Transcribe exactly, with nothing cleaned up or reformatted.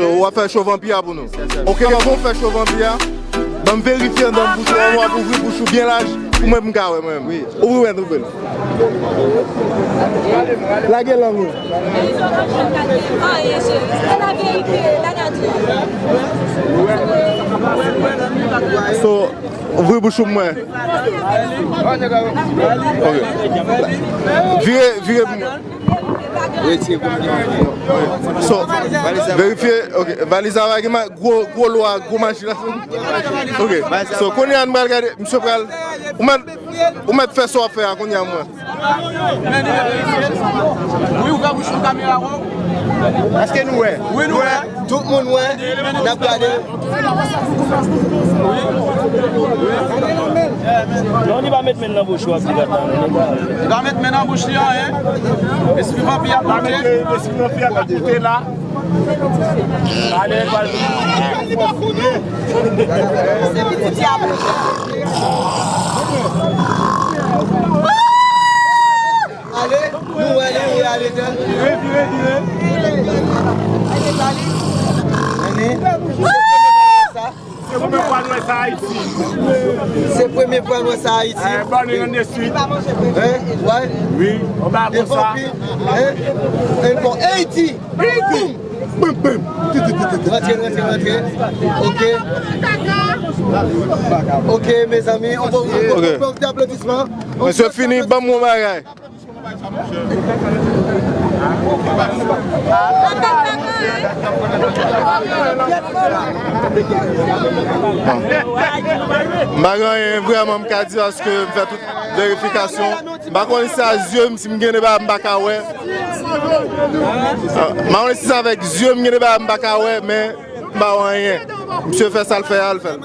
So, w ap fè cho vanpi a pou nou. Ok, avan w fè cho vanpi a, ban m verifye anndan bouch ou, w ap ouvri bouch ou byen laj, pou mwen m ka wè mwen menm. Ouvri w, ouvri l. Lage lang ou. So, ouvri bouch ou mwen. Ok. Vire, vire pou mwen. So, verifye, ok, valiz la pa gen ma-, gwo, gwo lwa, gwo maji la. Ok, so, kounye a nou pral gade, misye pral, ou mèt, ou mèt fè sa w ap fè a, kounye a mwen. Wi, ou ka bouch ou kamera, wè. Èske nou wè? Wi, nou wè. Tout moun wè, n ap gade. Non, li pa met men nan bouch ou ap di gata. Li pa met men nan bouch li anyen. Espri vanpi ap monte. Espri vanpi ap monte la. Ale, ale. Se pitit dyab. Ale, nou wè li, li ale dèyè. Vire, vire, vire. Vire. Sa. Se premye fwa nou wè sa Ayiti. Se premye fwa nou wè sa Ayiti. Eh, bon, nou nan de suit. Hein? Ouais. Wi, on va konsa. Hein? Bon, Ayiti. Boum, boum, boum. Rantre, rantre, rantre. Ok. Ok, mezanmi, on va, on va, on va, on va, applaudissement. Mesye fini, ban m yon bagay. M pa gen anyen vrèman m ka di paske m fè tout verifikasyon. M pa konnen si se a zye m, si m gen de bagay m pa ka wè. M pa konnen si se avèk zye m gen de bagay m pa ka wè, men m pa wè anyen. Misye fè sa l fè a, l fè l.